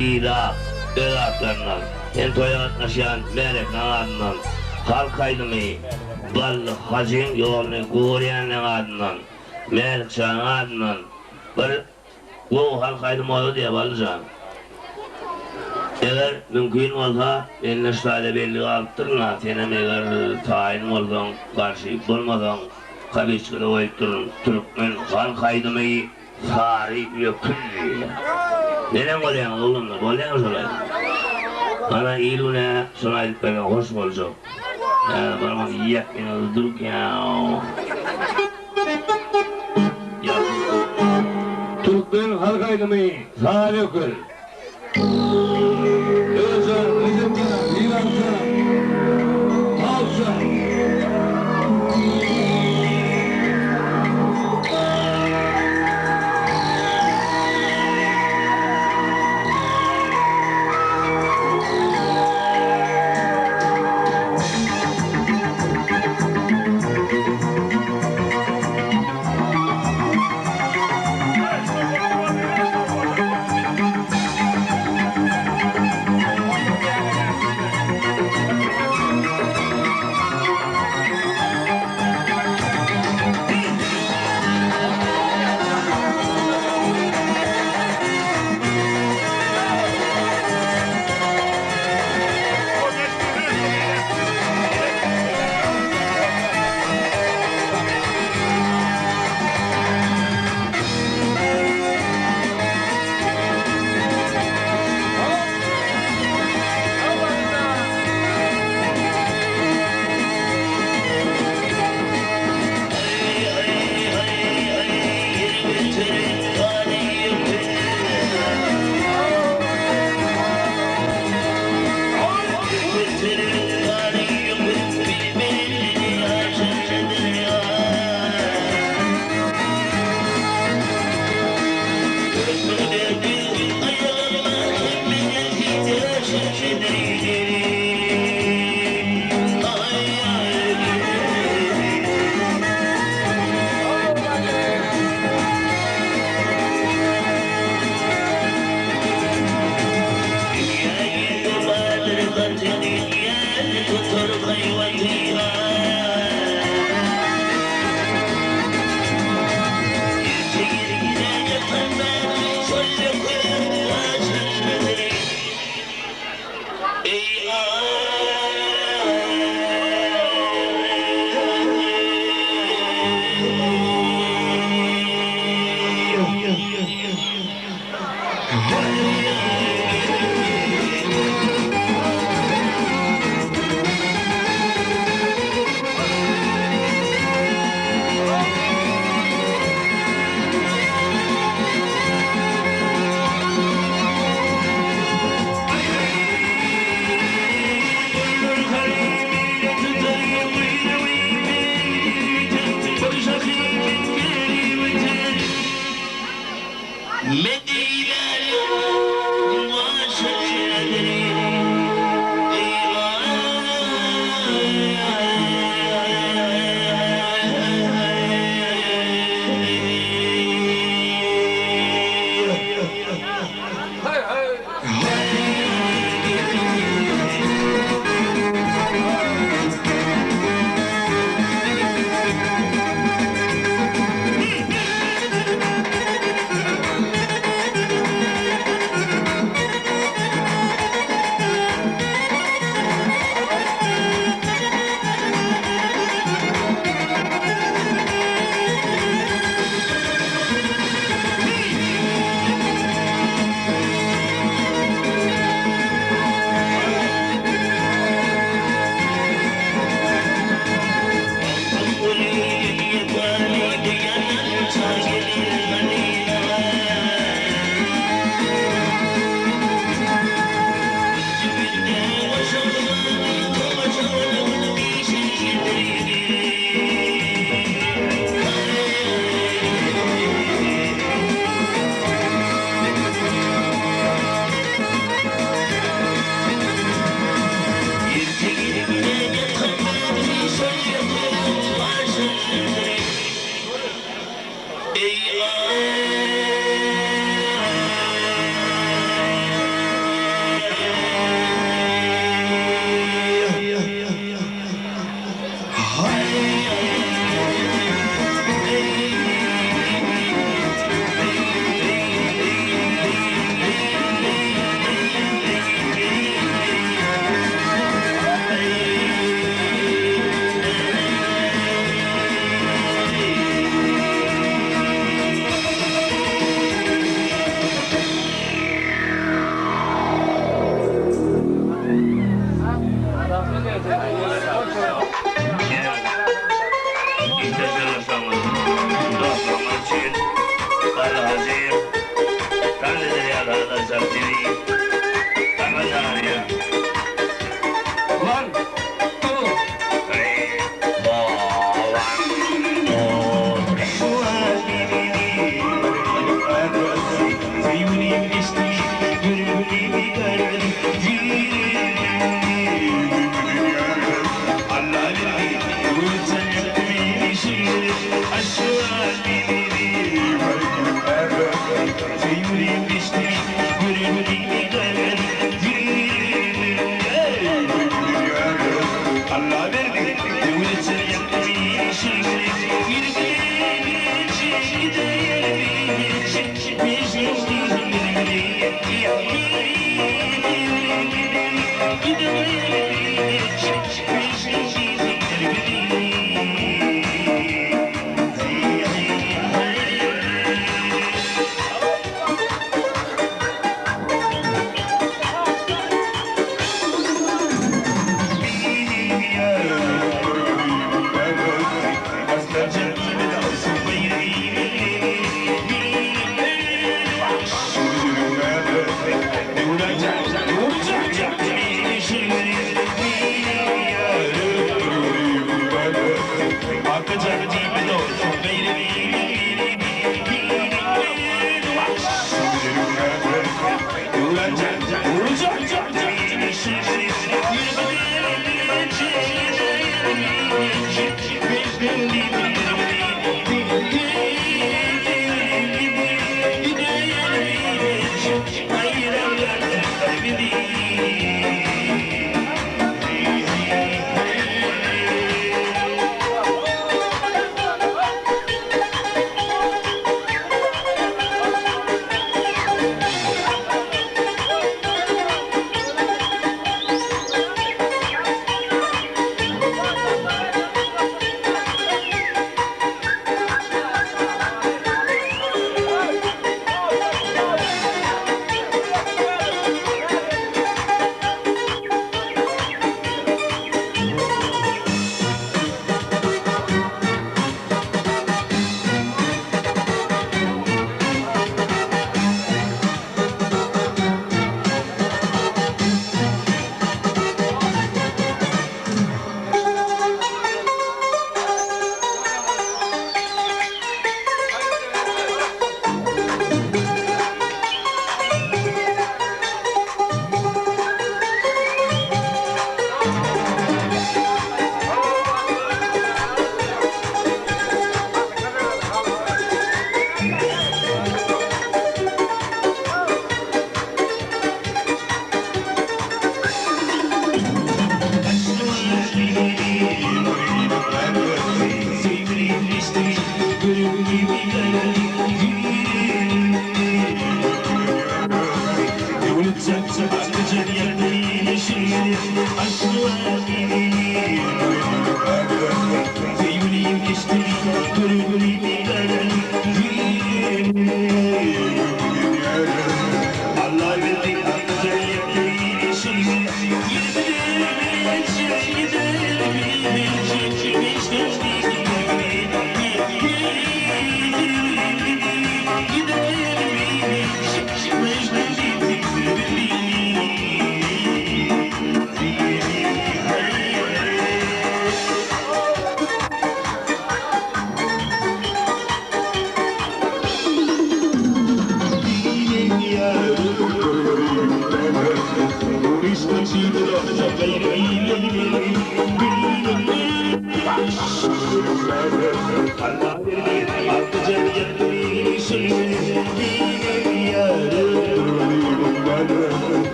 Ilat öz atlaryndan, sen toýa gatnaşýan märekäň adyndan, halk aýdymy Bally hajyň ýoluny görýänleň adyndan, Mälik janyň adyndan bir gowy halk aýdymy bolsa diýýä Bally jan. Eger mümkin bolsa mende şu taýda belli galypdyryn-a, senem eger taýyn bolsaň, garşy bolmasaň, kabiçkada goýupdyryn, türkmen halk aýdymy Sary öküz diýýär. Neneň bolýaňyz oglanlar, bolýamy şol aýdym? Ana il-güne şony aýdyp berseň hoş boljak. Ýa barmaň iýýäkmiňiz durkýaw. Türkmen halk aýdymy Sary öküz. Öwejan, Rejepjan, Dilarjan, Tawusjan.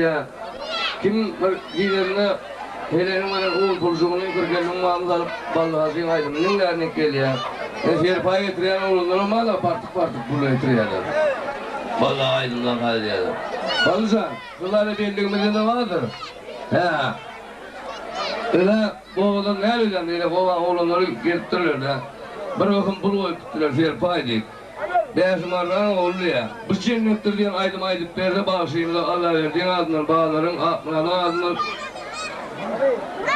getirýär. Kim bir gideninde Heleniň beren un puljygyny 40-50 müň manat alyp Bally Hajyň aýdymyny diňlärnik gelýär. Ine serpaý getirýän oglanlaram bar-da partyk-partyk pul getirýärler. Bally aga aýdymdan saz edýärler. Bally jan, şular-a belligimizde-de bardyr. Hä. Ine, bu obadan näme edýäň beýle obaň oglanlary gelipdirler-de, bir gysym pul goýup gitdiler serpaý diýip. Bäşim Arranyň ogly diýýär. Bu jennetdir diýen aýdymy aýdyp berse bagşymyza Allaberdiň adyndan, Bazaryň, Akmyradyň adyndan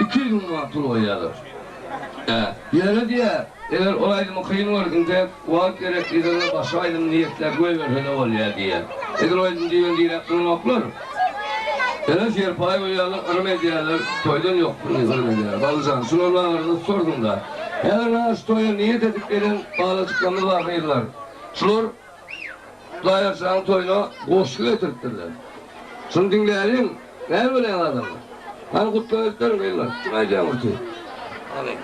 200 müň manat pul goýýarlar. Hä, ýöne diýýär, eger ol aýdymy kyn görüp intek wagt gerek diýseňler başga aýdym niýetläp goýberse-de bolýar diýýär. Edil o aýdym diýibem diräp duranoklar. Ýöne serpaý goýýarlar, yrym edýärler, toýdan ýokdur diýip yrym edýärler. Balyjan, şular barada sorduň-da. Häzir maňa şu toýa niýet edip gelen balajyklarymyz bar gyzlar. Şular Hudaýarşanyň toýuna goşgy getiripdirler. Şuny diňläliň, näme bolýaň adamlar? Hany gutlag edip beriň gyzlar, kim aýdýaň gurty? Hany.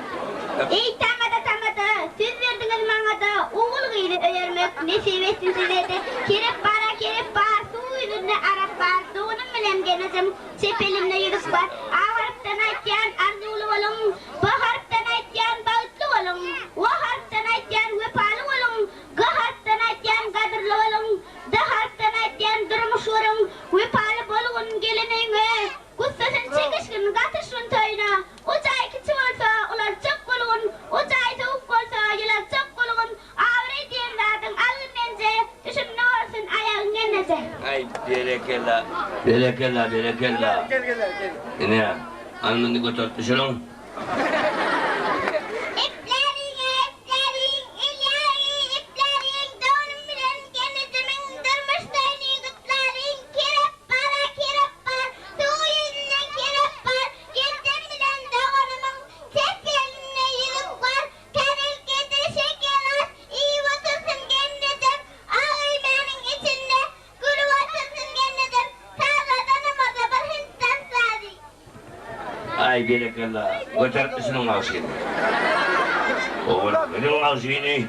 Eý tamada tamada, söz berdiňiz maňada, Ogul gyzy öýermek nesip etsin sizede. Kerep bara kerep bar, suw ýüzünde arap bar, Doganym bilen gelnejem çep elimde ýüzük bar. A harpdan aýtýan arzuwly boluň, B harpdan aýtýan bagtly boluň, W harpdan aýtýan wepaly boluň, G harpdan aýtýan gadyrly boluň, D harpdan aýtýan durmuş guruň, Wepaly bolgun gelen öýüňe, Gussasyny çekişgin, gatyşgyn toýuna. O jaý kiçi bolsa, ulaltjak bolgun, O jaý sowuk bolsa, ýylatjak bolgun, Abraý diýen zadyň algyn menje, Düşümli bolsun aýagyň gelneje. Aý berekella, berekella, berekella. Ine, alnymyzy göterip düşüriň. Ipläriň-ä ipläriň, il ýaly ipläriň, Doganym bilen gelnejemiň durmuş toýuny gutlalyň. Kerep bar-a kerep bar, suw ýüzünde kerep bar, Gelnejem bilen doganymyň çep elinde ýüzük bar, Tarelkede şeker az, iýip otursyn gelnejem, Ak öýmäniň içinde gülüp otursyn gelnejem, Sazladanamada bir hindden sazy. Aý berekella, göterip düşüriň bagşyny. Ogul, gidin bagşyny.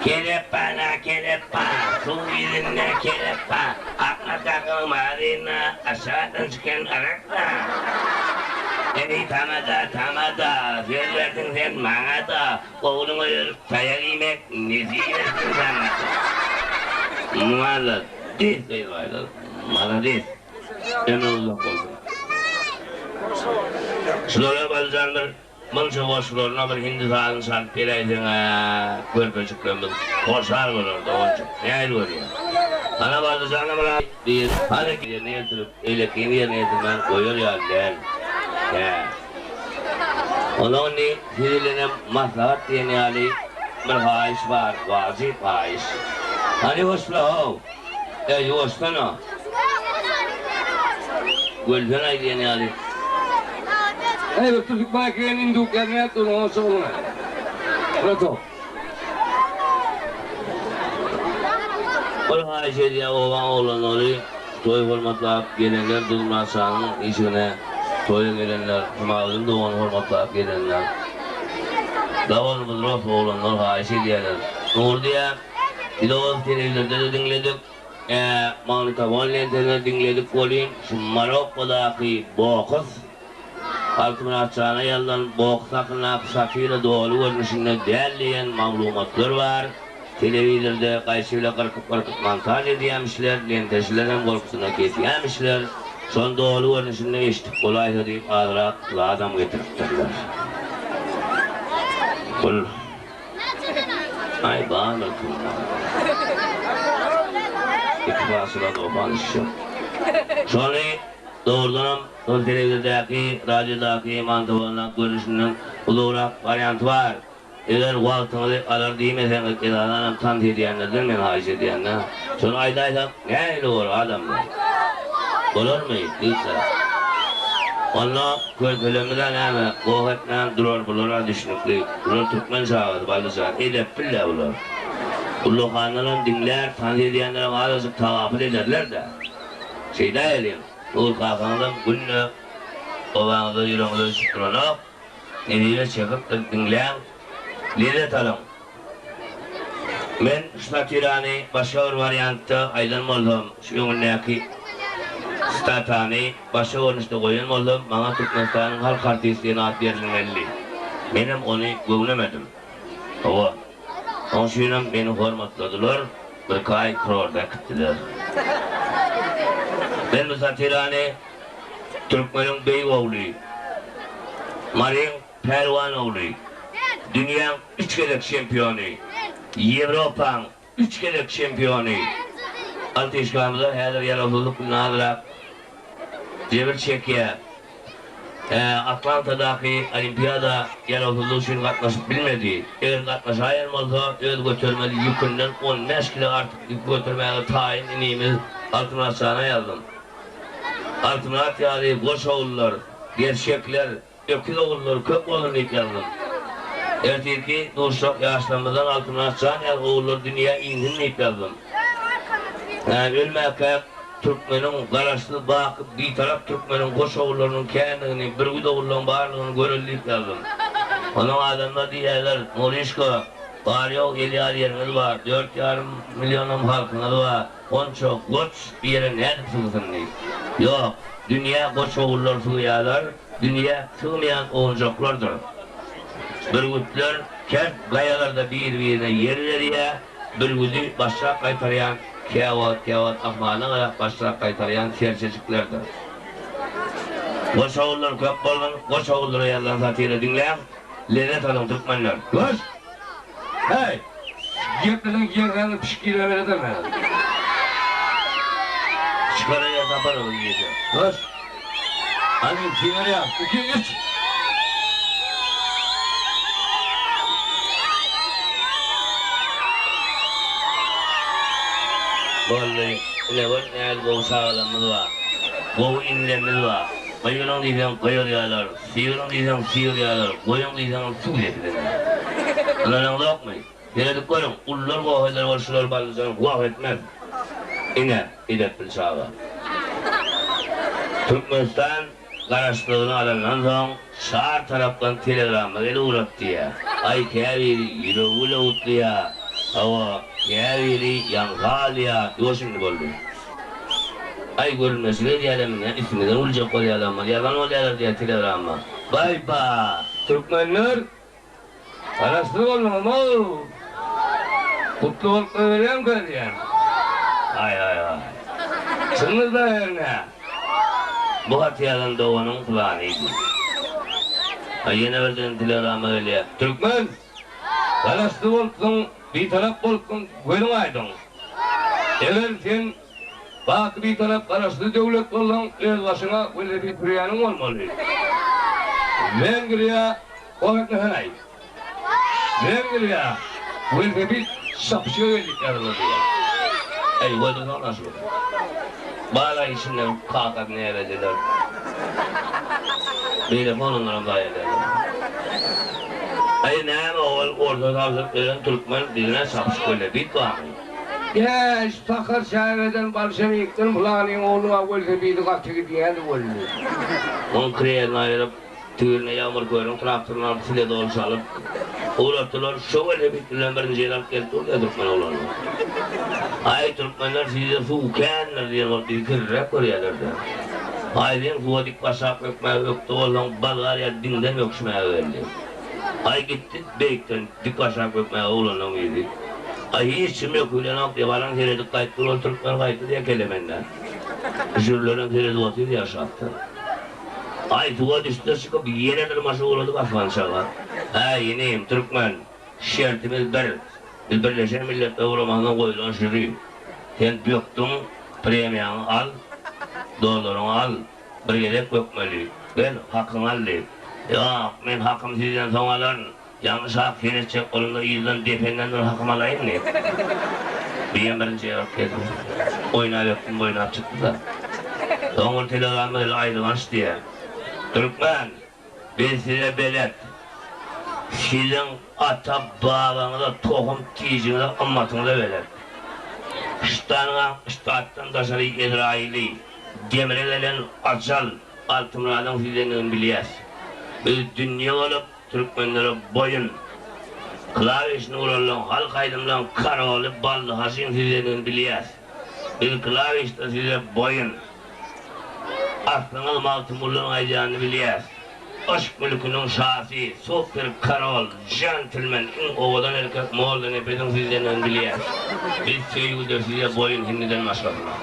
Kelepana, kelepa, suw ýüzünde kelepa, Akma kakyň mazynda, aşakdan çykan arakda. Eý, tamada, tamada, söz berdiň sen maňa-da, Ogluňa ýörüp taýak iýmek nesip etsin saňa-da. Malades gyzbaýlar, malades. Ömri uzak bolsun. Şulara Balyjan bir munça goşgularyna bir hindi sazyny çalyp beräýseň-ä, körpejiklerimiz hoşal bolar doganjyk. Nähili görýäň? Hana Balyjana bir diýip, hany ýerine ýetirip, beýlekini ýerine ýetirmän goýar ýaly däl. Hä. Onda indi siz bilenem maslahat diýen ýaly bir haýyş bar, wajyp haýyş. Hany ýuwaşla-how. Eý, ýuwaşsana. Gölsenaý diýen ýaly. Eý, bir türkmen ekeni induk ýa nätdi onuň onça uruny. Bratok. Bir haýyş edýär obaň oglanlary, toý hormatlap gelenler Duzmyrat şanyň işigine toýa gelenler, Jumagül dogany hormatlap gelenler. Doganymyz ros oglanlar haýyş edýärler. Nury diýýär. Biz ol telewizorda-da diňledik, magnitofon lentede diňledik welin, şu Marokkodaky boks, Altymyrat jana ýazylan boks hakyndaky satira doly görnüşinde däl diýen maglumatlar bar. Telewizorda gaýçy bile gyrkyp-gyrkyp montaž edýämişler, lenteçilerem gorkusyna kesýämişler. Şony doly görnüşinde eşidip bolaýsa diýip azrak zadam getiripdirler. Bul. Aý bardyr kimde. Iki pasyla dogan düşjek. Şony dogrudanam şol telewizordaky, radiodaky mantowanyň görnüşinden uzagrak warianty bar. Eger wagtyňyzy alar diýmeseňiz esasanam tans edýänlerden men haýyş edýän-dä. Şony aýdaýsak nähili bolar adamlar? Bolarmy ýigitler? Onda körpelerimiz-ä näme, goh etmän durar bular-a düşnükli. Bular türkmen çagasy Ballyjan, edepli-dä bular. Ullakanlaram diňlär, tans edýänlerem azajyk tagapyl ederler-dä. Şeýdäýeliň, Nur kakaňyzam günde obaňyzda ýüregiňize düşüp duranok, Nesibe çekip bir diňläň, lezzet alyň. Men şu satirany başga bir wariantda aýdan bolsam, şu öňündäki. Statany başga görnüşde goýan bolsam, maňa Türkmenistanyň halk artisti diýen at berilmelidi. Menem ony göwnemedim. Hawa. Oň üçinem meni hormatladylar, birki aý kurorda äkitdiler. Men bu satirany türkmeniň beýik ogly, Maryň pälwan ogly, dünýäň üç gezek çempiony, Ýewropaň üç gezek çempiony Altyşkamyza häzir ýarawsyzlyk bilen azrak jebir çekýär. Atlantadaky Olimpiada ýarawsyzlyk üçin gatnaşyp bilmedi. Eger gatnaşaýan bolsa, öz götermeli ýükünden 15 kilo artyk ýük götermäge taýyn inimiz Altymyrat jana ýazdym. Altymyrat ýaly goç ogullar, gerçekler, Öküz ogullary köp bolar diýip ýazdym. Ertirki duşak ýaşlarymyzdan Altymyrat jan ýaly ogullar dünýä insin diýip ýazdym. Hä, ölmäkäk türkmeniň, Garaşsyz, baky Bitarap türkmeniň goç ogullarynyň kändigini, bürgüt ogullaryň barlygyny göreli diýip ýazdym. Onuň adamlar diýýärler, Nuryşka, bary-ýogy el ýaly ýeriňiz bar, dört ýarym millionam halkyňyz bar. Onça goç bir ýere nädip sygsyn diýip. Ýok, dünýä goç ogullar sygýarlar, dünýä sygmaýan owunjaklardyr. Bürgütler kert gaýalarda bir-birine ýer berýär, bürgüdi başrak gaýtarýan, käwagt-käwagt asmana garap başrak gaýtarýan serçejiklerdir. Goç ogullar köp bolsun, goç ogullara ýazylan satira diňläň, lezzet alyň türkmenler. Goç! Heý! Gepleseň ýeňsäňde pişik girä beredim häzir. Çykara ýer taparys bu gije. Goş. Hany synarýas. Iki, üç. Boldy. Ine gör nähili gowy çagalarymyz bar. Gowy inilerimiz bar. Gygyryň diýseň gygyrýarlar. Sygyryň diýseň sygyr ýalar, goýuň diýseňem suw ýetirendir. Ynanaňzokmy? Seredip görüň, ulular goh eder bol şular ballyjan goh etmez. Ine, edepli çaga. Türkmenistan Garaşsyzlygyny alandan soň çar tarapdan telegramma gelip ugratdy diýýär. Aý käbiri ýüregi bile gutlaýar, hawa, käbiri ýaňsa alýar, ýuwaş indi boldy. Aý görünmeşlik edýärlermi nä üstüňizden güljek bolýarlarmy ýazan bolýarlar diýýär telegramma. Baý-ba! Türkmenler Garaşsyz bolduňyzmy-ow? Gutly bolup goýberýäňkä diýýän. Aý-aý-aý. Çyňňyz-da hernä. Bu haty ýazan doganyň pylanydy. Aý ýene birden telegramma gelýär. Türkmen! Garaşsyz bolupsyň, Bitarap bolupsyň, gözüň aýdyň. Eger sen Baky Bitarap Garaşsyz döwlet bolsaň, öz başyňa welosiped sürýäniň bolmaly. Wengriýa goh etmeseň-aý. Wengriýa welosiped çapyşyga geldik ýazyldy diýýär. Eý, goýdursana şu. Bala içinden kakasy näbelliler. Beýleki oglanlaram zaýa ederler. Aý näme ol orta tabşyryk beren türkmen bizine çapyşyk welosiped barmy? Ýa şu takyr çägeden bolşewikden pylanyň ogluň-a welosipedi gaty gidýädi weli. Oň kireýini aýyryp, Tigirine Ýagmyr körüň traktoryny alyp sile doly çalyp, ugratdylar. Şo welosiped bilen birinji ýere alyp gelip durdy türkmen oglanlar. Aý türkmenler sizde suw kändir diýen bolup bizi kirliräk görýärler-dä. Aý sen suwa dik başlap bökmäge ökde bolsaň Bolgariýa diňden böküşmäge geldi. Aý gitdi beýikden dik başlap bökmäge oglanlaň biri. Aý hiç kim bökübilenok diýip baran seredip gaýtdy ol türkmen gaýtdy diýýär kelemende. Jürlerem seredip otyr ýaşapdyr. Aý suwa düşdi-de çykyp, ýene dyrmaşyp ugrady basgançaga. Äý, inim, türkmen, şertimiz bir. Biz Birleşen Milletler Guramasyna goýlan žüri. Sen bökdüň, premiýaňy al, dollaryňy al. Bir gezek bökmeli. Gel, hakyňy al diýip. Ýok, men hakymy sizden soň alaryn. Ýaňy şah seretjek bolanda yzdan dependen bir hakym alaýyn diýip. Diýen birinji ýazyp geldi. Oýnap öpdüm oýnap çykdy-da. Soň bir telegramma geldi aýylganç diýýär. Türkmen, biz size belet. Siziň ata babaňyza tohum tijiňize ymmatyňyza belet. Ştanga ştatdan daşary Ezraýyly, demre gelen ajal Altymyradyň sizdendigini bilýäs. Biz dünýe bolup Türkmenlere boýun. Klawişni uranlaň halk aýdymlaň karoly Bally Haşyň sizdendigini bilýäs. Biz klawişde size boýun. Aslyňyz Magtymgulynyň aýdýanyny bilýäs. Yşk mülküniň şasy, super korol, jentlmen, iň owadan erkek Mollanepesiň sizdendigini bilýäs. Biz söýgüde size boýun hindiden başgasyna.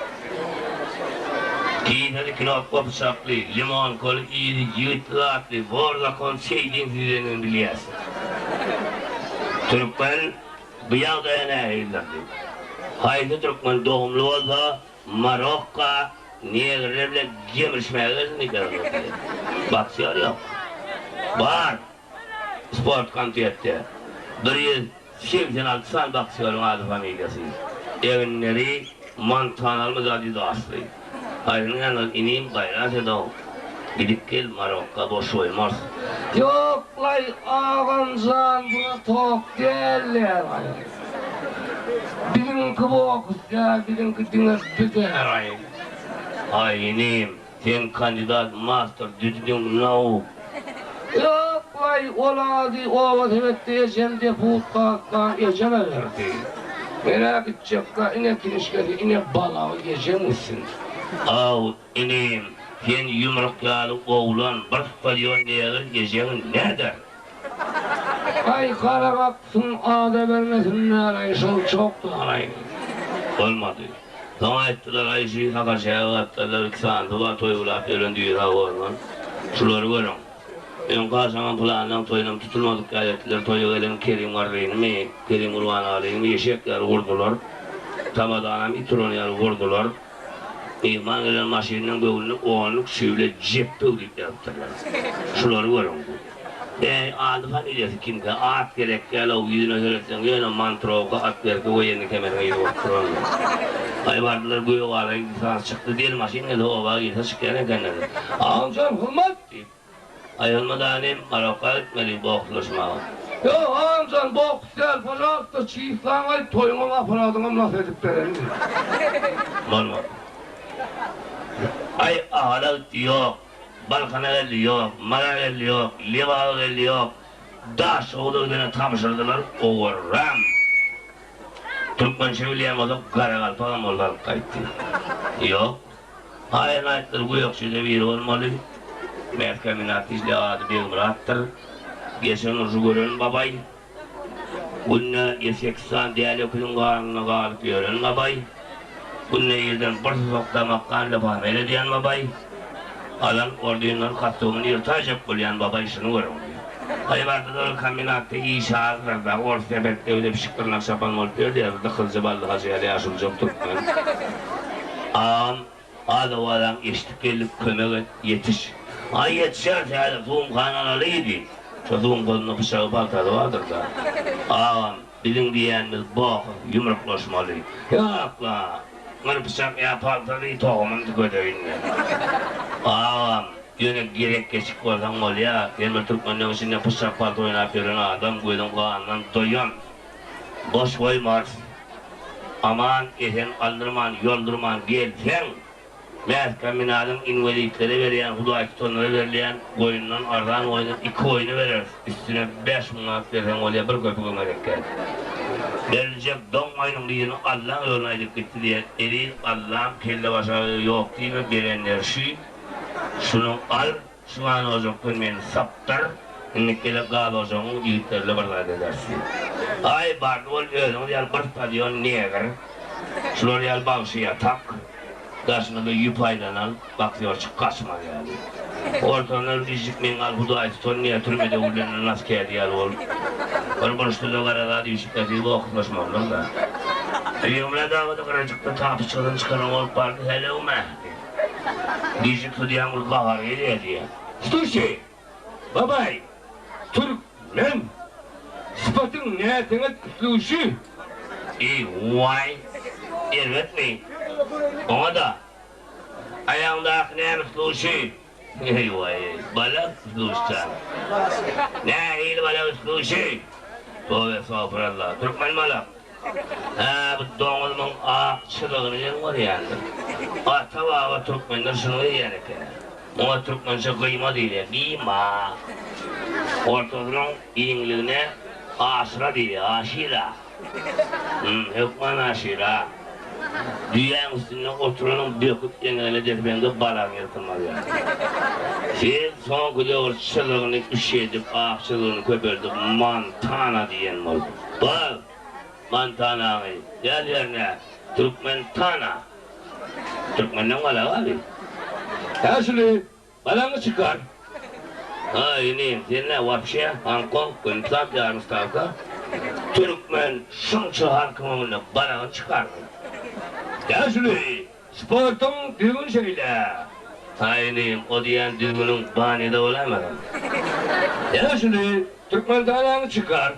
Kisesi knopka pyçakly, limonkaly yzy ýigitli zatly, bor zakon Seýdiň sizdendigini bilýäs. Türkmen bu ýagdaýa nähilidirdi? Haýsy türkmen dogumly bolsa, Marokka negrler bilen gemirişmäge gelsin diýip ýazan bolsa. Boksýor ýok. Bar. Sport komitetde 186 sany boksýoryň ady familiýasy. Eginleri Montanalmy Adidasly. Haýsynyň ýanyna inim gaýrat edow. Gidip gel Marokka boş goýmarys. Ýoklaý agamjan buna tok dälýär aý. Biziňki boks däl biziňki diňe bider aý. Aý inim sen kandidat master düzdiň nauk. Ýoklaý ol ady oba sebetde ejem deputgatdan ejeme berdi. Menä gitjekka ine kinişkesi ine balagy ejem gitsin. Aw Inim, sen ýumruk ýaly oglan, bir stadion negr ejeňi näder? Aý, gara baksyn, ada bermesinler-aý, şol çokdan-aý. Bolmady. Soň aýtdylar, aý, şu Sakarçäge gapdalda iki sanysy bar, toý bulap ýören düýe sag bolsun. Şulary görüň. Öň kaşaňam pylanynyň toýunam tutulmadyk ýaly etdiler. Toýa gelen Kerim Garrynymy, Kerim Gurbanalynymy eşek ýaly urdular. Tamadanam it uran ýaly urdular. Myhman gelen maşynynyň böwrüne onluk şüwle Jepböw diýip ýazypdyrlar. Şulary görüň. Bäý, ady-familiýasy kimkä? At gerek däl-ow, ýüzüne seretseň ýöne mantrowka atwerka woýennyý kemeriň yzy bolup durandyr. Aý bardylar Gökgala gidip çykdy, del maşyn gelse oba girse çykýan ekenler. Agam jan hurmat diýip. Aýrylmadany Marokka gitmeli bokslaşmaga. Ýok agam jan boks däl pažalsta çislaň aýt toýuňam aparadyňam nas edip bererin diýip. Bolmady. Aý Ahala gitdi ýok, Balkana geldi ýok, Mara geldi ýok, Lebaba geldi ýok, Daşhowuza gidene tabşyrdylar owarram. Türkmençe bilýän bolsa garagalpagam bolsa alyp gaýtdy. Ýok. Aýyn aýtdyr gökjede biri bolmaly. Mähkäminat işle ady Begmyratdyr. Geçen urşy gören babaý. Günde ýedi-sekiz sany däli öküziň garnynda galyp ýören babaý. Günde irden bir susak damak gan lefame edýän babaý. Alan ordenleri kostumyny ýyrtaýjak bolýan babaý şuny görüň diýip. Aý bardylar kombinatda iş azdyr-da, ors sepetde bile pişik dyrnak çapan bolup ýördi ýa-da dykyzja bally hajy ýaly ýaşulyjak türkmen. Agam, az-owazam eşidip geldik, kömek et, ýetiş. Aý ýetişeris häzir, sumkany alaly diýip. Şo sumkasynda pyçagy paltasy bardyr-da. Agam, biziň diýýänimiz boks, ýumruklaşmaly. Ýok-la, bir pyçak ýa paltaly tohumyny tükedeýin men. Agam, Ýöne gezek geçik bolsaň bolýa, sen bir türkmenleň içinde pyçak palta oýnap ýören adam, gözüň gandan doýan. Boş goýmarys. Aman esen aldyrman, ýoldurman gelseň, mäskombinadyň inwelitlere berýän, hudaý tutanlara berilýän goýundan arzan goýundan iki goýny bereris, üstüne 5000 manat berseň bolýa, bir köpügem gerek däl. Beriljek doň goýnuň birini Allaň ýoluna aýdyp gitdi diýen eziz Allam kelle-başagaýy ýok diýme, berenleri şü. Şuny al, şu gaz ojakdan meni sapdyr, indi gezek gaz ojagyň ýigitlerine bir zat ederis diýip. Aý, bardy bol, özüňiz ýaly bir stadion negr, şular ýaly bagşy ýatak, daşyna-da ýüp aýlanan baksýorçyk gaçmaz ýaly. Ortaňda bir ijik meňňal hudaý tutan diýýär, türmede gürlenden nas kädi ýaly bolup. Bir burçda-da gara zat üýşüp ýatyr, bokuslaşmalydyr-da. Begmyrat aga-da gyrajykda tapyçkadan çykaran bolup bardy, Helew-mä! diýip. Diýjek sudýaň bir gahary gelýär diýýär. Sluşeý, babaý, türkmen, sypatyň näteňet sluşi? Eý, waý, erbetmi? Oňa-da, Aýagyňdaky näme sluşi? Eý, waý, balak sluşjan. Nähili balak sluşi? Toba estagfurallah, türkmen balak. Hä, bu doňuzmyň ak çyzygyny geň görýändir. Ata-baba türkmenler şuny geýýän eken. Muňa türkmençe gyýma diýilýär, gyýma. Ortasynyň giňligine aşyra diýilýär, aşyra. Hüm, hökman aşyra. Düýäň üstünde oturanyň böküp eňegine depeňde balagyň ýyrtylmaz ýaly. Sen soňky döwür çyzygyny üşedip, ak çyzygyny köpeldip Montana diýen bolduň. Bar, Montanaňy däl ýerine Türkmen tana. Türkmenden galag abi. Hä şuny Balaňy çykar. Ha inim, sen nä wapşe Hong Kong gün sap ýarym stawka türkmen şunça halkyň öňünde balagyny çykardy. Ýaşuly, sportuň düzgüni şeýle. Ha inim, o diýýän düzgüniň banýada bolaýmasyn. Ýaşuly, türkmen dalaňy çykar.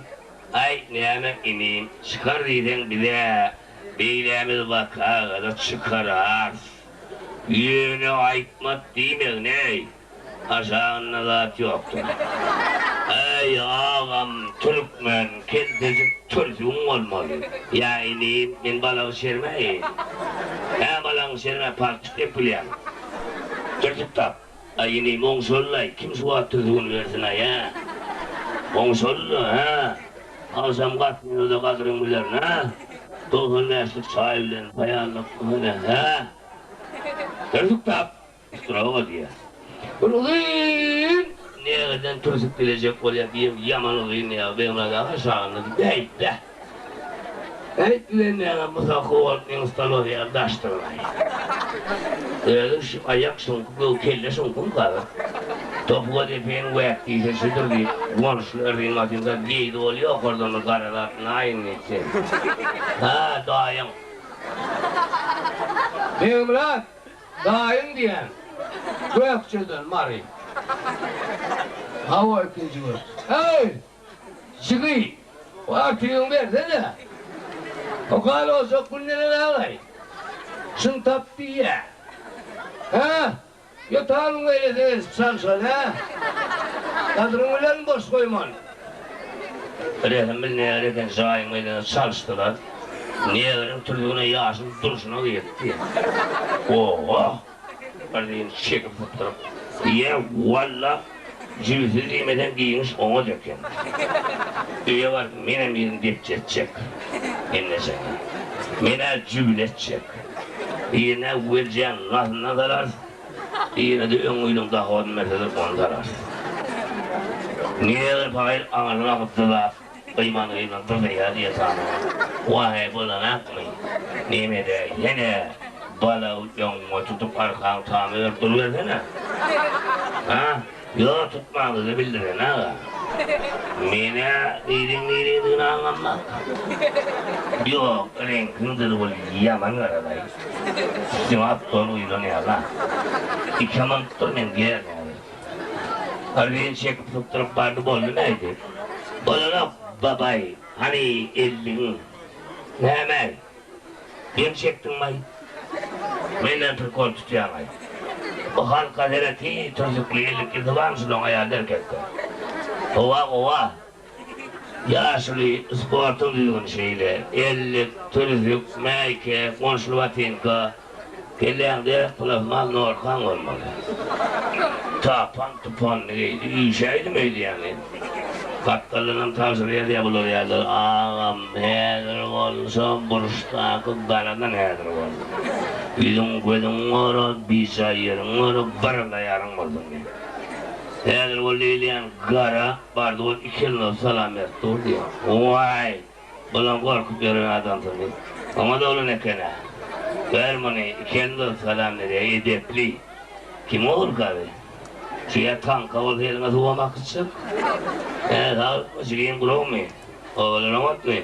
Aý, näme inim, çykar diýseň bize beýlämiz wakaga-da çykararys. Ýöne aýtmat diýmegin-eý, aşagynda zat ýokdur. Äý, agam, türkmen, keltejik türsügiň bolmaly. Ýa inim, men balagy şermäýin. Hä, balagyňy şermä, palçyk dep bilýäň. Türsük tap. Aý, inim, oňşaly-laý, kim şu wagt türsügini bersin-aý, hä? Oňşaly-la, hä? Agşam gatnýoda gadryň bilerin, hä? 90 bäşlik çaý bilen paýanlyk, hä? Hä? Türsük tap, strogo diýýär. Bir uzyn Negeden türsük dilejek bolýar, diýem ýaman uzyn diýýär. Begmyrat aga şanly diýip, Beýt-dä! Beýt bilen näme musakgy bolup meň stolowy ýaly daşdyr-laý. Özüň şu aýak şuňky, göw kelle şuňkymy gazy? Topuga depeýin wäk diýse şudur diýip, gonuşly yrzyn basynka geýdi bolýa okardan bir gara zat naýyn diýip sen. Ha, daýyň. Begmyrat daýyň diýen Gökjeden Mary. Hawa ikinji gün. Eý, jigi, artygyňy bersene. Okal boljak gün neneň-aý? Şuny tap diýýä. Hä? Ýotalyň beýlesine geçip çalşaly, hä? Gadyryň bilen boş goýman. Rehim bilmeýär eken, jaýyň beýlesine çalyşdylar. Negriň türzügine ýaşyl durşuna girdi. Oho! Bir diýen çekip sypdyryp, Ýe, walla, jübüsiz diýmeseň giňiş oňat eken. Öýe baryp menem birini depjetjek. Enneşene. Men-ä jübüli etjek. Birine weljäň gasyndan salarys, birine-de öň ýylyň dohodyny berseler, ony salarys. Negr paýyr aňyrdan akyp dyzap, gyýman-gyýman dyzaýar diýe sanawa. Waý, bolanakmy? Neme-däýsene, balagy öňüňe tutup arkaňy tama berip durubersene. Ha? Ýok, tutmaňyzy bildiren aga. Men-ä gyzyň niredigini aňamok. Ýok, reňkiň dyzgul ýaman garalaý. Üstüňe at don guýlan ýaly-a. Ikem alyp dur, men gerin häzir. Argyn çekip sypdyryp bardy, boldy näýdi? Bolanok, babaý, hany elligiň? Näme-äý? Dem çekdiňmaý? Menden prikol tutýaňaý. Bu halka sereti türsükli ellikli barmy şulaň aýal erkekde. Howa gowa. Ýaşuly sportuň düzgüni şeýle. Ellik, türsük, mäýke, gonşuly botinka, kelläňde plasmas norkaň bolmaly. Tapan tupanyny geýdi. Üýşäýdim öýdýäňmi? Gapdaldanam tabşyrýar diýýär bular ýalylar. Agam, häzir bolsa burçdaky garadan häzir bol. Ýüzüň gözüň gora, bijaý ýeriň gora, bir ýaryň bolsun diýýär. Häzir bol diýilýän gara bardy ol iki elini salam berip dur diýýär. Waý! Bulam gorkup ýören adamsyň diýip. Oňa doglan eken-ä. Ber muny, iki elini uzadyp salam berýär, edepli. Kim ogulkaby? Şu ýer taňka bolsa eliňe suwam akytjak. Hä, saglykmy, jigim guragmy? Obalar oňatmy?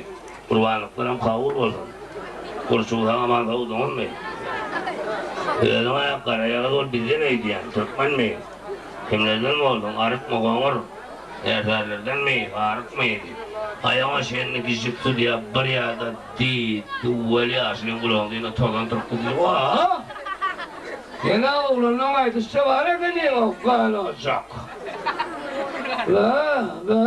Gurbanlyklaram kabul bolsun. Gurçugy sag-aman sowduňyzmy? Özüň-ä garaýagyz bolup bizden öýdýäň, türkmenmi? Kimlerden bolduň, arypmy, goňur? Ärsarylardanmy, garykmy? Aýagyňa çenli gijik sudýa bir ýa-da diý, düwwel ýaşulyň gulagyň dyna tozan turup gidýär. Wah! Sen-ä oglanlaň aýdyşyça bar ekeniň-ow, ganojak. Bä, bä!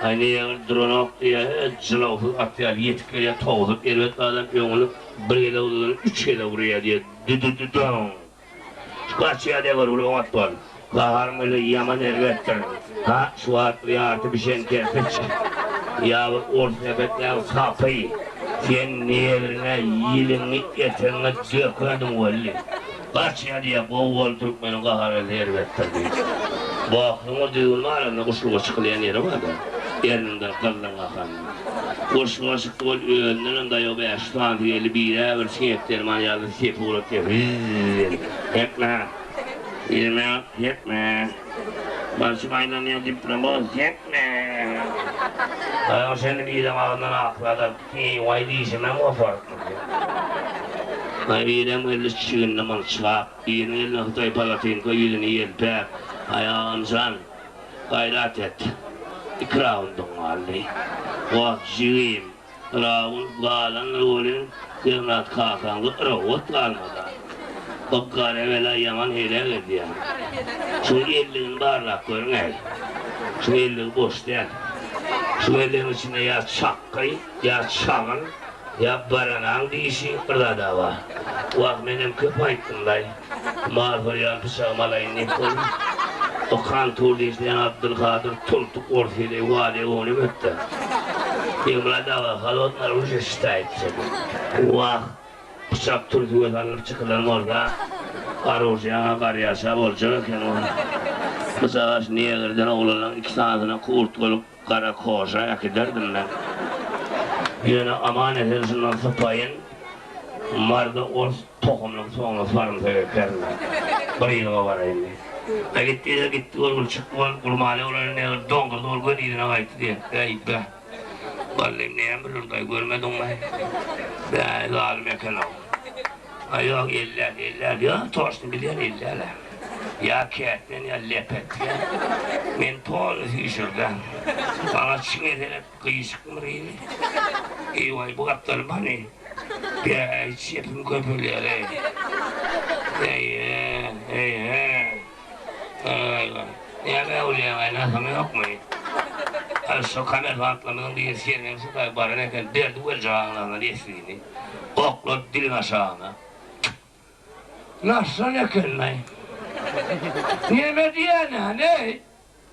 Aý, neýe duranok diýýär, jylawsyz at ýaly ýetip gelýär, towsup erbet adam öňüni bir gezek uzadan üç gezek urýar diýýär, dü-dü-dü-döň! Gaçýar eger bir oňat bol. Gaharym gelse ýaman erbetdir. Ha, şu wagt bir ýarty bişen kerpiç, ýa bir ors sepetläň sapy. Sen negriňe ýiliňi etegiňe dökerdiň weli. Gaçýa diýýä, gowy bol türkmeniň gahary erbetdir diýip. Boksuň bir düzgüni bar onda guşluga çykylýan ýeri bar-da. Erniňden gyzlyň akanda. Guşluga çykdy ol özündenem daýaw bäşi sanysy geldi birä bir siňek derman ýaly sepi uratdy hüzzz edip. Hepme! Ýene hepme! Başym aýlanýar diplomat hepme! Daýaw şeýdip birem agzyndan aklady. Eý-waý dişimem goparypdyr diýip. Aý birem geldi çiginini mylçlap, biriniň eline hytaý palatinka ýüzüni ýelpäp, Aý agam jan, gaýrat et. Iki raundyň galdy. Wah, jigim, raund galandyr welin, Begmyrat kakaňda rawat galmad-a. Bu gara bela ýaman heläk edýär. Şuň elligini barlap görüň-äý. Şuň elligi boş däl. Şuň elligiň içinde ýa çakgy, ýa çagyl, ýa baranaň dişi bir zad-a bar. Wah, menem köp aýtdym-laý. Mal soýýan pyçagymy alaýyn diýip goýdum. O konturda işleýän Abdylkadyr tultuk orsýeli Waliýa ony ötdi. Begmyrat aga, holodnyý orujie şitaýtsa diýip. Wah, Pyçak türsüge salnyp çykylan bolsa, oružýaňa garýaşa boljak eken ol. Pyçaga şu negirden oglanlaň iki sanysyna kurtkalyk gara koža äkiderdim men. Ýöne aman-esen şundan sypaýyn, Marda ors tohumlyk soňuna sarymsak ekerin men. Bir ýylyga baraýyn diýip. A gitdi-de gitdi ol, bir çykdy ol, Gurmany oglan negr doňdurdy ol göni yzyna gaýtdy diýýär. Äý, bäh! Mugallym näme bilerdaý görmediňmi? Bäý zalym ekenow. Aý ýok ellär ellär ýok toşny bilýän ellärä. Ýa kätmen ýa lepetge. Men polny süýşürdä. Maňa çiňe seret gyşykmy biri. Eý-waý bu gapdalym hany? Bäý çepim köpelýär-eý. Eý-e eý-e. Aý-waý. Näme öwülýäň-aý, nasyň ýokmy? Aý, şo kommersantlarymyzyň biri Sergeý Sutaý baran eken, berdi weljagaň agzyna esgini. Oklady diliň aşagyna. Naşsan eken-laý. Neme diýýän-ä,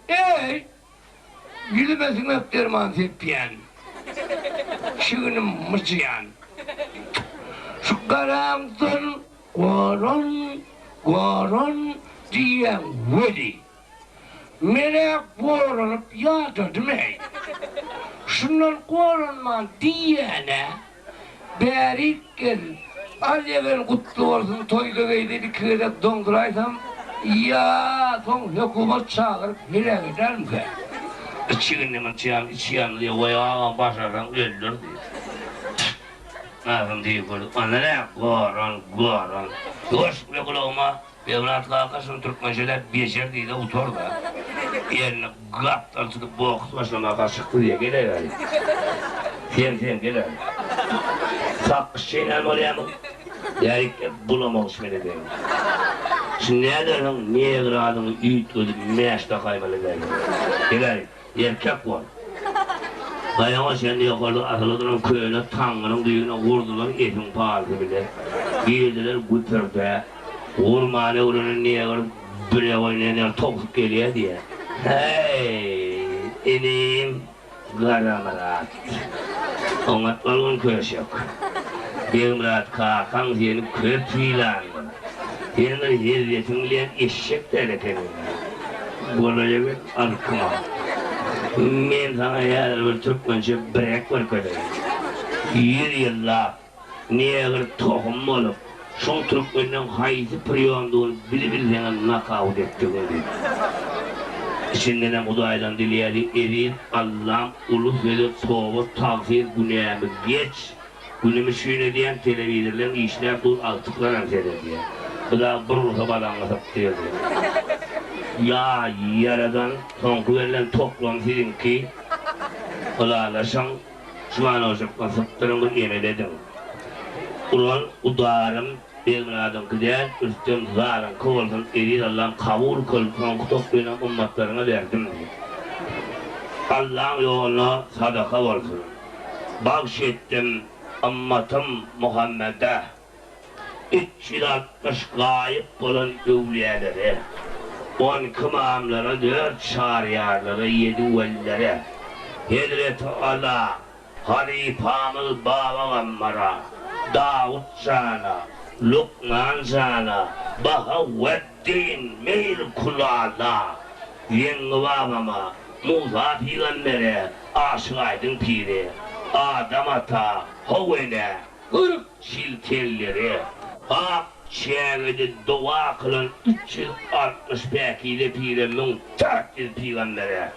eý? Ýüzüme siňek derman sepýän, çignim myjýan. Şu garaňdan goran, goran diýýäň weli, men-ä goranyp ýadadym-eý. Şundan goranman diýýän-ä, Bärik gel, al ýegen gutly bolsun toýda geý diýip iki gezek doňduraýsam, ýa soň hökümet çagyryp heläk edermikä? Içiginde mylçyýan içi ýandy diýip, Waý agam başarsaň öldür diýip. Agam diýip gördük. Onda nä goran, goran. Ýuwaş bile gulagyma Begmyrat kaka şuny türkmençeläp bejer diýde gutar-da. Elini gapdal tutup boks başlamaka çykdy diýýä, geläýberi. Sen, sen geläý. Sakgyç çeýnän bolýamyň? Bärik bulamak içmeli edeýin. Şuny nädersiň, negr adyňy üýtgedip mäş dakaýmaly edäýseň. Geläý. Erkek bol. Aýaga çenli ýokarda asyly duran köne taňňynyň düýbüne gurdular esiň palsy bile. Girdiler güpürdä. Gurmany öwrenen negr bire oýnaýan ýaly towsup gelýär diýýär. Häý, inim Garamyrat. Oňat bolgun köşek. Begmyrat kakaň seni köp sylandyr. Sen bir hezzetiň bilen eşek däl ekeniň. Golaýa gel. Alkyma. Men saňa häzir bir türkmençe birek görkezeýin. Ýüz ýyllap negr tohum bolup, şoň türkmenden haýsy priýomdygyny bilibilseňem nokaut etdigiň diýip. Içindenem Hudaýdan dileýärdi, Eziz Allam uly söze toba tagsyr günämi geç, Günüm üçin edýän telewizorlaň işläp dur agtyklaram seredýär. Bu dagy bir ursa balaňy sypdyrdy. Ýa ýaradan soňky berlen toklam siziňki ylalaşyň şu manojakdan sypdyryň bir emel ediň. Uran udarym Begmyradyňky däl Rüstem zalyňky bolsun eziz Allam kabul kyl soňky toklynam ymmatlaryňa berdim diýip. Allaň ýoluna sadaka bolsun. Bagş etdim ymmatym Muhammede, 360 gaýyp bolan öwlüýälere, on iki ymamlara, dört çaryýarlara, ýedi welilere, Hezreti Ala, Halypamyz Baba Gammara, Dawut jana, Lukman jana, Bahaweddin Meýl Kulala, Zeňňi babama, Musa pygambere, Aşyk Aýdyň pire, Adam ata, How enä, 40 çiltenlere, ak çägede doga kylan 360 päkize pire, 1400 pygambere,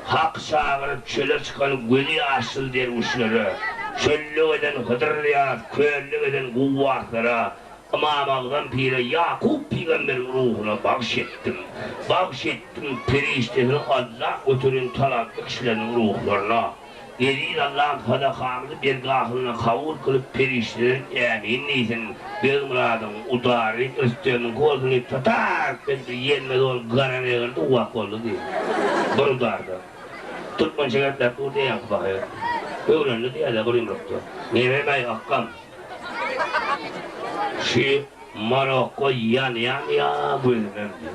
Hak çagyryp çöle çykan gözi ýaşyl derwüşlere, çölde gezen Hydyr Nyýaz, kölde gezen guwwaslara, Ymam Agzam pire Ýakup pygamberiň ruhuna bagş etdim. Bagş etdim perişdesini Alla göteren talantly kişileriniň ruhlaryna. Eziz Allam sadakamyzy dergahynda kabul kylyp perişdeler ämin diýsin. Begmyradyň udary Rüstemiňki bolsun diýip tatak edip ýelmez ol gara negr duwwak boldy diý. Bir udarda. Türkmençe gepläp dur diýýäňki pahyr. Öwrendi diýýädä bir ýumrukda. Nememäý akgam. Şü Marokko ýanýan ýa gözümem diý.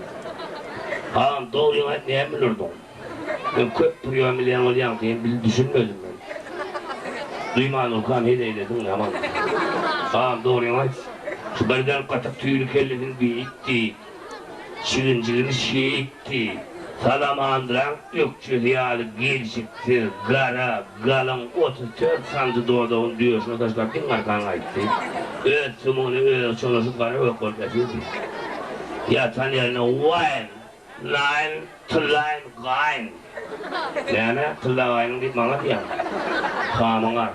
Agam dogryňy aýt näme bilirdiň. Men köp priýom bilýän bolýaň sen bil düşünmedim men. Duýman durkam heleýlediň ýaman. Agam dogryňy aýt. Şu birden gatyk tüýli kellesini beýikdi. Çiginjigini şeýikdi. Salamandraň ökjesi ýaly gelşiksiz, gara, galyň 34 santy dodagyny döşüne taşlap diň arkan gaýtdy. Öz sümügine özi çolaşyp gara gök bolup ýatyrdy. Ýatan ýerine Waý! Naýyn, tyllaýyn, gaýyn. Näme, tylla gaýynyň diýip maňa diýýäňmi? Hamyň ar.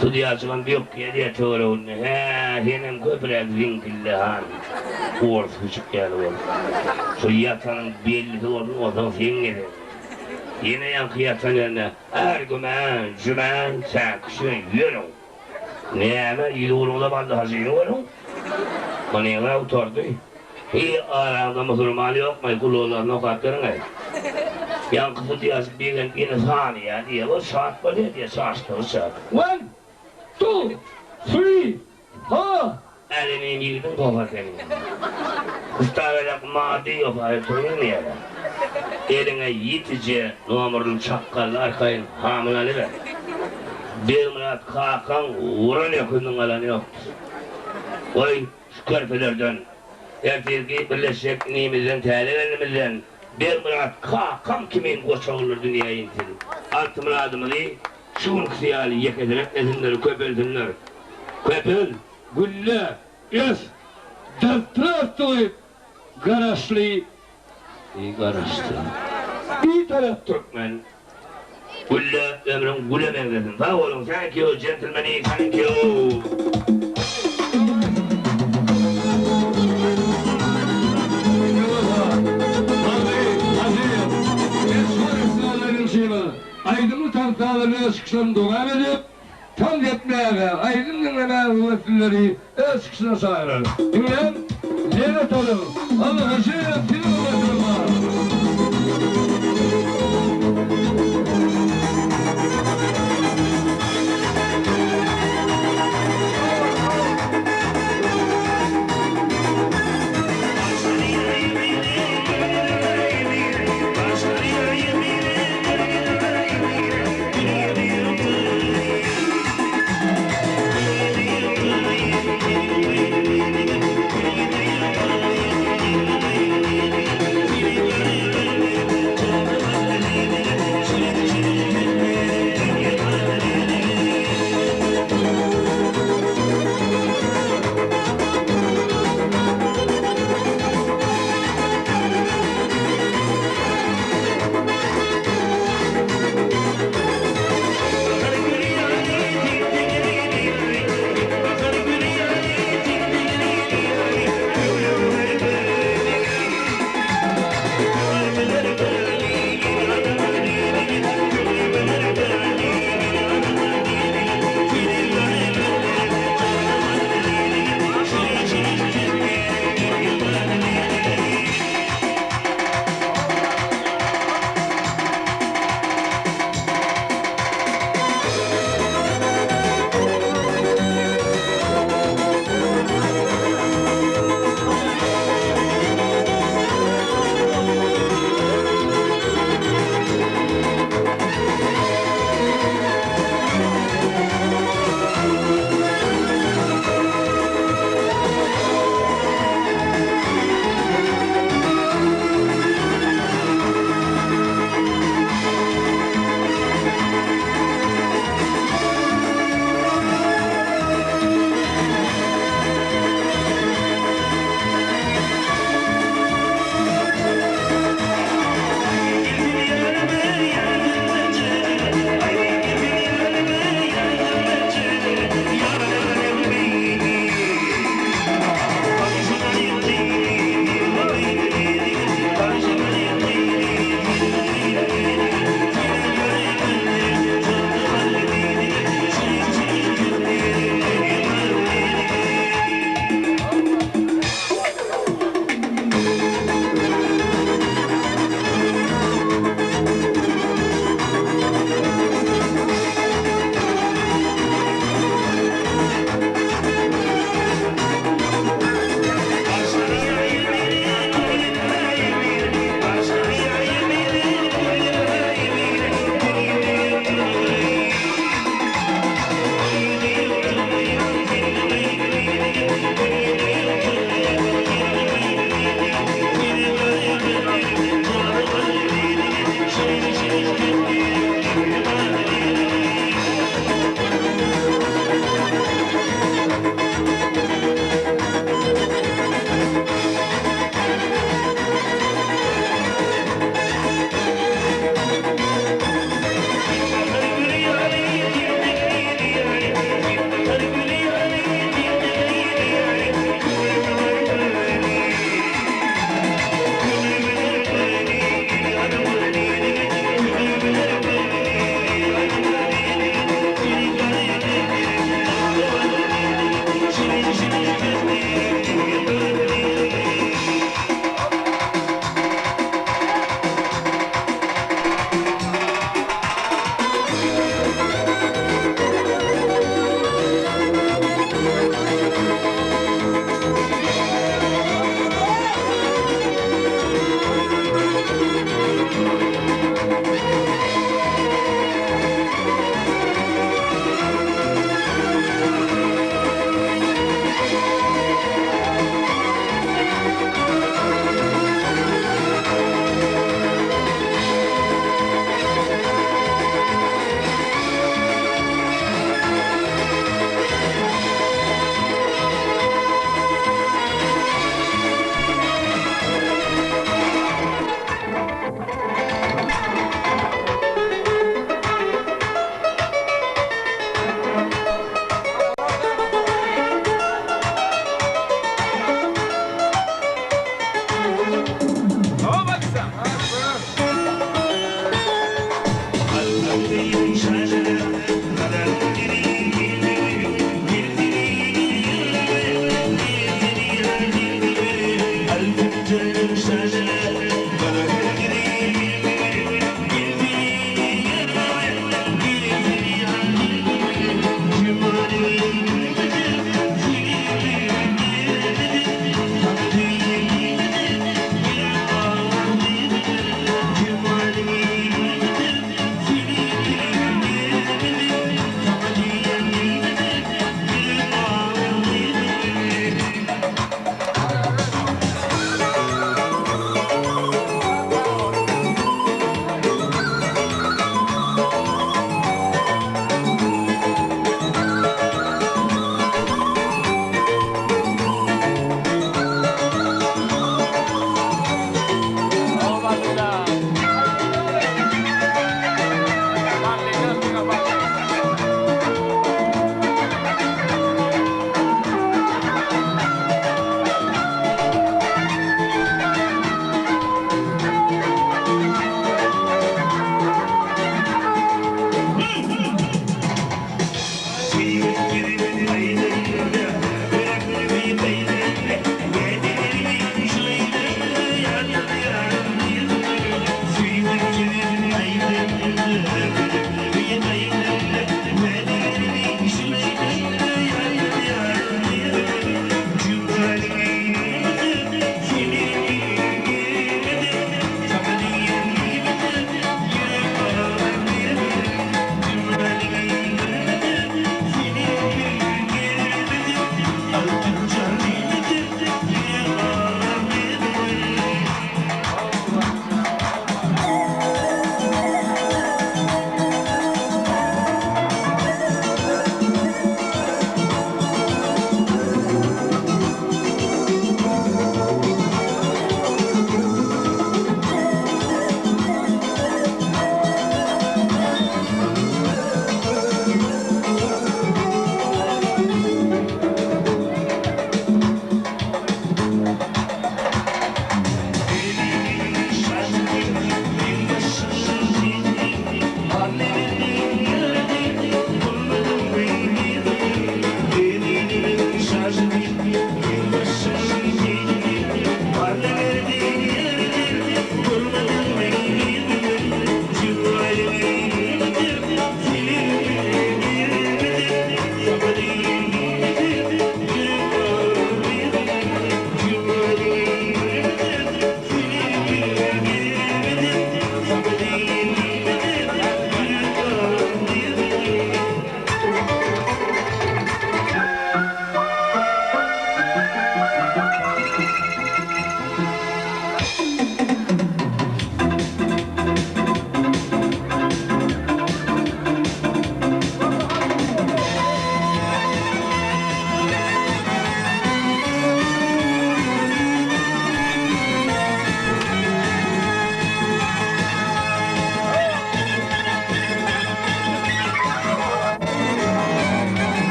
Sudýaçygam bökýä diýýä töwereginde, Hä, senem köpräk ziňkille han, ors güjük ýaly bolup. Şu ýatanyň bellisi bolsun, onsoň seň gezegiň. Ýene ýaňky ýatan ýerine, Är gümän, jümän, säkişen ýörüň. Näme, ýüzugrunda Bally hajyny görüň? Munyň-a gutardy. Hiý, araňda musulman ýokmy, gulalaryny okap beriň-eý. Ýaňky sudýaçy begenip ýene sanaýar diýýär. Ol şat bolýar diýýär, çaşdygyça. One, two, three, four. Älemiň ýigidiň goha seniň. Ustawelek mady ýokaýyp turmaýar. Eliňe ýitije nomerli çakgally arkaýyn hamyny alyber. Begmyrat kakaň wuran öküziniň galany ýokdur. Goý, şu körpelerden, ertirki birleşjek inimizden, täze gelnimizden Begmyrat kakam kimin goçaglar dünýä insin. Altymyradymyzy şu günküsi ýaly ýekesiretmesinler, köpelsinler. Köpel! Gülle, ös, da zdravstvuý, garaşly. Garaşsyz. Bitarap Türkmen. Gülle, ömrüň güle meňzesin. Sag boluň, thank you, gentlemeni, thank you. Aýdymly tans-sazly öz çykyşlaryny dowam edip, Tans etmäge, aýdym diňlemäge höweslileri öz çykyşyna çagyrar. Diňläň, lezzet alyň! Alla Hajyýew siziň hormatyňyz bar!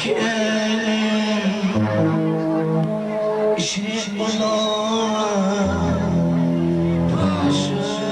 Iki elim Işi bolan paşasy.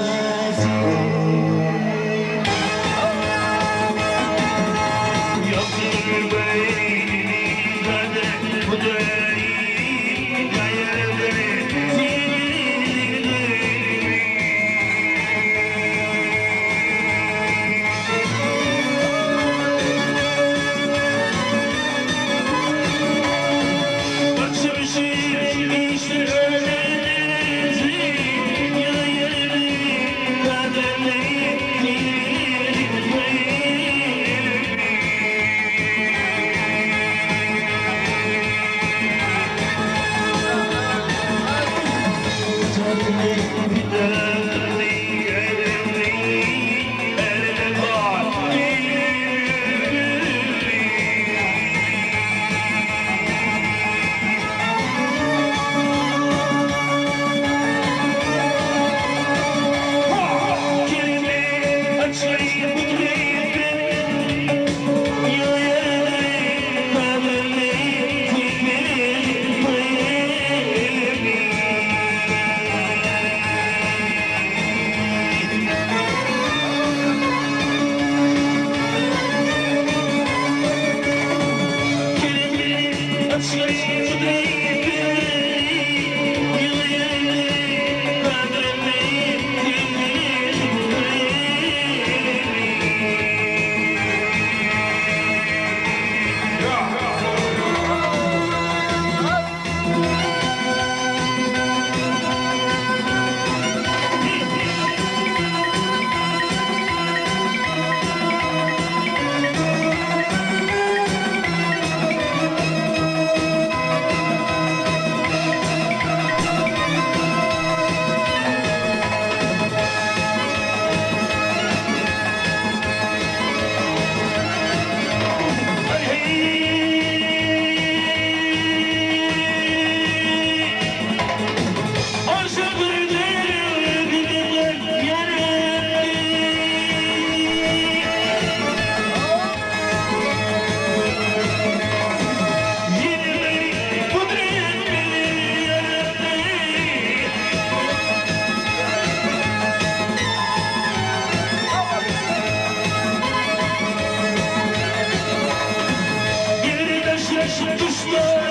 Düşman.